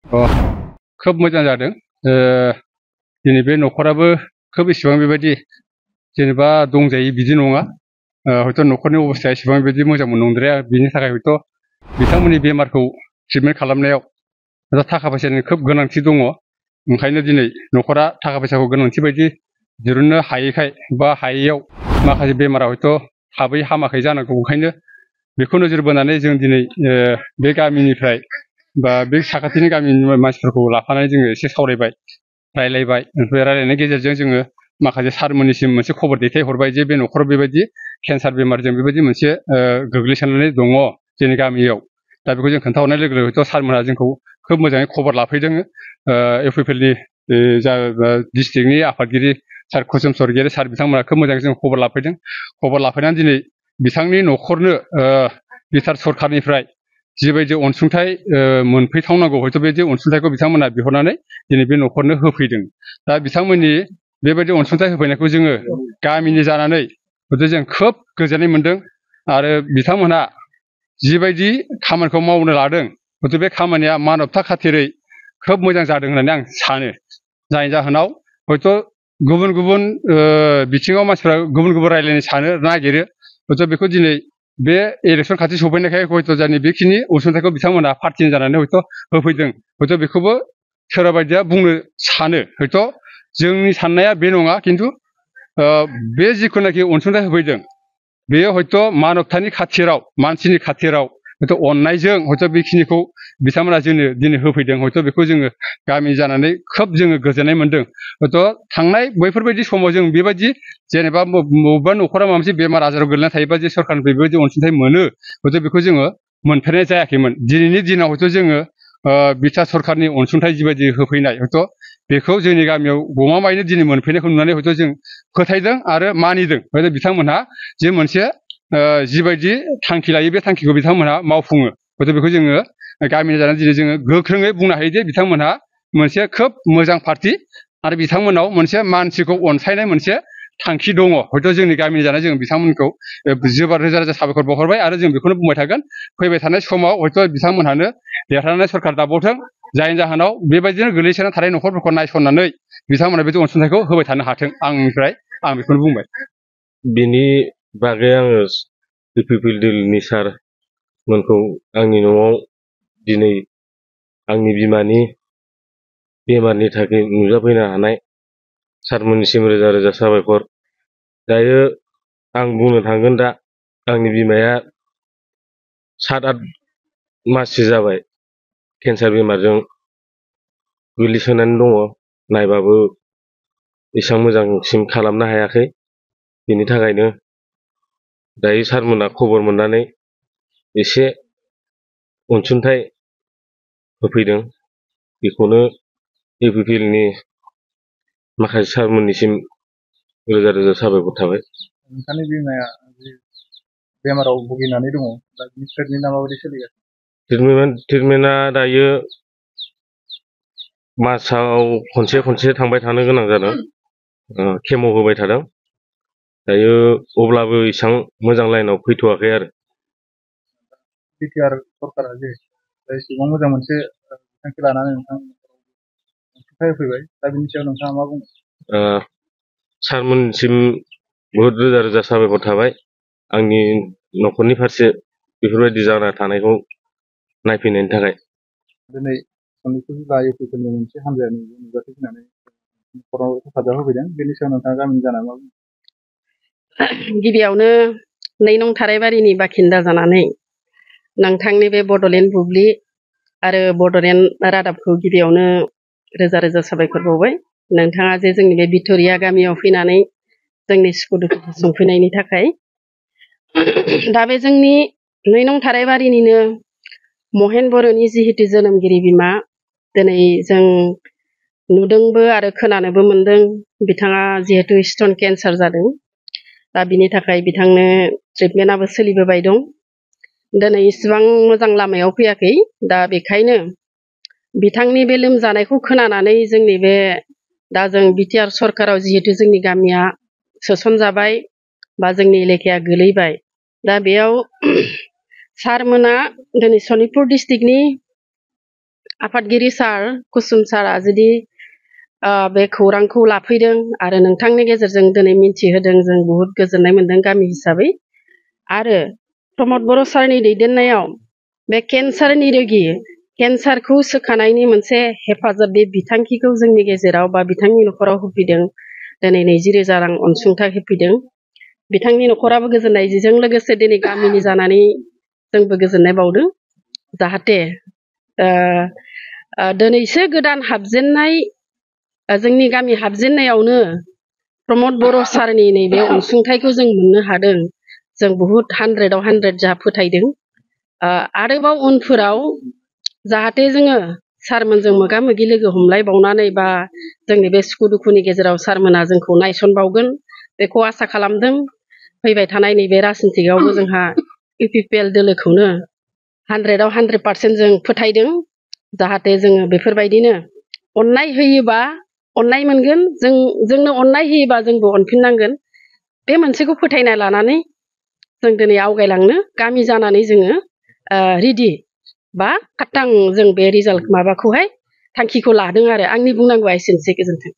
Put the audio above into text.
खोब मोजां जादों। दिनै बे न'खराबो खोब इसेबां बेबायदि जेनेबा दंजायो बिदि नङा। हयथ' न'खरनि अबस्थाया एसेबां बेबायदि मोजांबो नंद्राया, बिनि थाखाय हयथ' बिथांमोननि बेमारखौ ट्रिटमेन्ट खालामनायाव थाखा फैसानि खोब गोनांथि दङ। ओंखायनो दिनै न'खरा थाखा फैसाखौ गोनांथि बायदि दिरुननो हायैखाय बा हायैयाव माखासे बेमारा हयथ' थाबै हामाखै जानांगौ। ओंखायनो बेखौ नोजोर बोनानै जों दिनै बे गामिनिफ्राय बा बे साखाथिनि गामिनि मानसिफोरखौ लाफानानै जोङो एसे सावरायबाय, रायलायबाय। ओमफ्राय रायलायनायनि गेजेरजों जोङो माखासे सारमोननिसिम मोनसे खबर दैथायहरबाय जे बे न'खराव बेबायदि केन्सार बेमारजों बेबायदि मोनसे गोग्लैसोनानै दङ जोंनि गामियाव। दा बेखौ जों खोन्थाहरनाय लोगो लोगोथ' सारमोनहा जोंखौ खोब मोजाङै खबर लाफैदों। इउपिपिएलनि जा डिस्ट्रिक्टनि आफादगिरि सार कुसुम स्वरगयारि सार बिथांमोना खोब मोजाङै जों खबर लाफैदों। खबर लाफैनानै दिनै बिथांनि न'खरनो बिटिआर सरखारनिफ्राय जिबायदि अनसुंथाइ मोनफैथावनांगौ, हयथ' बेबायदि अनसुंथाइखौ बिथांमोना बिहरनानै दिनै बे न'खरनो होफैदों। दा बिथांमोननि बेबायदि अनसुंथाइ होफैनायखौ जोङो गामिनि जानानै हयथ' जों खोब गोजोननाय मोनदों। आरो बिथांमोनहा जिबायदि खामानिखौ मावनो लादों, हयथ' बे खामानिया मानबथा खाथिरै खोब मोजां जादों होननानै आं सानो। जायनि जाहोनाव हयथ' गुबुन गुबुन बिथिङाव मानसिफ्रा गुबुन गुबुन रायज्लायनो सानो नागिरो। हयथ' बेखौ दिनै बे इलेक्सन खाथि सफैनायखाय हयथ' जोंनि बेखिनि अनसुंथाइखौ बिथांमोना पार्टिनि जानानै हयथ' होफैदों। हयथ' बेखौबो सोरबा बायदिया बुंनो सानो, हयथ' जोंनि साननाया बे नङा। खिन्थु बे जिखुनाखि अनसुंथाइ होफैदों, बेयो हयथ' मानबथानि खाथिराव, मानसिनि खाथिराव हयथ' अननायजों हयथ' बेखिनिखौ बिथांमोना जोंनो दिनै होफैदों। हयथ' बेखौ जोङो गामि जानानै खोब जोङो गोजोननाय मोनदों। हयथ' थांनाय बैफोरबायदि समाव जों बेबायदि जेनेबा बबेबा न'खरा माबा मोनसे बेमार आजाराव गोलैना थायोबा जे सरखारनिफ्राय बेबायदि अनसुंथाइ मोनो, हयथ' बेखौ जोङो मोनफेरनाय जायाखैमोन। दिनैनि दिनाव हयथ' जोङो बिटिआर सरखारनि अनसुंथाइ जिबायदि होफैनाय, हयथ' बेखौ जोंनि गामियाव गमामायैनो दिनै मोनफैनायखौ नुनानै हयथ' जों फोथायदों आरो मानिदों। हयथ' बिथांमोनहा जे मोनसे जिबायदि थांखि लायो, बे थांखिखौ बिथांमोनहा मावफुङो। हयथ' बेखौ जोङो गामिनि जानानै दिनै जोङो गोख्रोङै बुंनो हायो जे बिथांमोनहा मोनसे खोब मोजां पार्टि आरो बिथांमोनाव मोनसे मानसिखौ अनसायनाय मोनसे थांखि दङ। हयथ' जोंनि गामिनि जानाय जों बिथांमोनखौ जोबोर रोजा रोजा साबायखर बावहरबाय आरो जों बेखौनो बुंबाय थागोन। फैबाय थानाय समाव हयथ' बिथांमोनहानो देरहानानै सरखार दाबावथों, जायनि जाहोनाव बेबायदिनो गोग्लैसोनानै थानाय न'खरफोरखौ नायसननानै बिथांमोना बे अनसुंथाइखौ होबाय थानो हाथों। आंनिफ्राय आं बेखौनो बुंबाय। बिनि बागै आङो इउपिपिएलनि सारमोनखौ आंनि न'आव दिनै आंनि बिमानि बेमारनि थाखाय नुजाफैनो हानाय सारमोननिसिम रोजा रोजा साबायखर। दायो आं बुंनो थांगोन, दा आंनि बिमाया 7-8 माससो जाबाय केन्सार बेमारजों गोग्लैसोनानै दङ। नायबाबो एसेबां मोजांसिम खालामनो हायाखै। बेनि थाखायनो दायो सारमोनहा खबर मोननानै एसे अनसुंथाइ होफैदों। बेखौनो इउपिपिएलनि माखासे सारमोननिसिम रोजा रोजा साबायखर थाबाय। नोंथांनि बिमाया बेमाराव भुगिनानै दङ, दा बिनि ट्रिटमेन्टआ माबायदि सोलिगासिनो? ट्रिटमेन्टआ दायो मासाव खनसे थांबाय थानो गोनां जादों। केम' होबाय थादों। दायो अब्लाबो एसेबां मोजां लाइनाव फैथ'वाखै आरो। बिटिआर सरकारा जे एसेबां मोजां मोनसे थांखि लानानै नोंथां अनसुंथाइ होफैबाय, दा बिनि सायाव नोंथाङा मा बुङो? सारमोनसिम बहुद रोजा रोजा साबायखर थाबाय, आंनि न'खरनि फारसे बेफोरबायदि जाना थानायखौ नायफैनायनि थाखाय। दिनै सनितपुर जिल्ला इउपिपिएलनि मोनसे हानजाया नुजाथिफैनानै न'खराव हेफाजाब होफैदों, बेनि सायाव नोंथाङा गामिनि जानानै मा बुङो? गिबियावनो 2 नं थारायबारिनि बाखिन्दा जानानै नोंथांनि बे बड'लेण्ड बुब्लि आरो बड'लेण्ड रादाबखौ गिबियावनो रोजा रोजा साबायखर बावबाय। नोंथाङा जे जोंनि बे भिक्ट'रिया गामियाव फैनानै जोंनि सुखु दुखुखौ सोंफैनायनि थाखाय। दा बे जोंनि 2 नं थारायबारिनिनो महेन बर'नि जिहेतु जोनोमगिरि बिमा, दिनै जों नुदोंबो आरो खोनानोबो मोनदों बिथाङा जिहेतु स्टन केन्सार जादों। दा बिनि थाखाय बिथांनो ट्रिटमेन्टआबो सोलिबोबाय दं। दिनै इसिबां मोजां लामायाव फैयाखै। दा बेखायनो बिथांनि बे लोमजानायखौ खोनानानै जोंनि बे दा जों बिटिआर सरकाराव जिहेतु जोंनि गामिया सोसनजाबाय बा जोंनि एलेकाया गोलैबाय, दा बेयाव सारमोना दिनै सनितपुर डिस्ट्रिक्टनि आफादगिरि सार कुसुम सारा जुदि बे खौरांखौ लाफैदों आरो नोंथांनि गेजेरजों दिनै मिन्थिहोदों जों बुहुत गोजोननाय मोनदों गामि हिसाबै आरो प्रमद बर' सारनि दैदेननायाव बे केन्सारनि रोगि केन्सारखौ सोखानायनि मोनसे हेफाजाब बे बिथांखिखौ जोंनि गेजेराव बा बिथांनि न'खराव होफैदों दिनै 20,000 रां अनसुंथाइ होफैदों बिथांनि न'खराबो गोजोननायजों लोगोसे दिनै गामिनि जानानै जोंबो गोजोननाय बावदों जाहाथे दिनैसो गोदान हाबजेननाय जोंनि गामि हाबजेननायावनो प्रमद बर' सारनि नैबे अनसुंथाइखौ जों मोननो हादों जों बुहुत 100आव 100 जा फोथायदों आरोबाव उनफोराव जाहाथे जोङो सारमोनजों मोगा मोगि लोगो हमलायबावनानै बा जोंनि बे सुखु दुखुनि गेजेराव सारमोना जोंखौ नायसनबावगोन बेखौ आसा खालामदों फैबाय थानाय नैबे राजनितिकआवबो जोंहा UPPL दोलोखौनो 100आव 100% जों फोथायदों जाहाथे जोङो बेफोरबायदिनो अननाय होयोबा अननाय मोनगोन जोंनो अननाय होयोबा जोंबो अनफिननांगोन बे मोनसेखौ फोथायना लानानै जों दिनै आवगायलांनो गामि जानानै जोङो रेडि बा खाटां जों बे रिजाल्ट माबाखौहाय थांखिखौ लादों आरो आंनि बुंनांगौआ एसेनोसै गोजोन्थों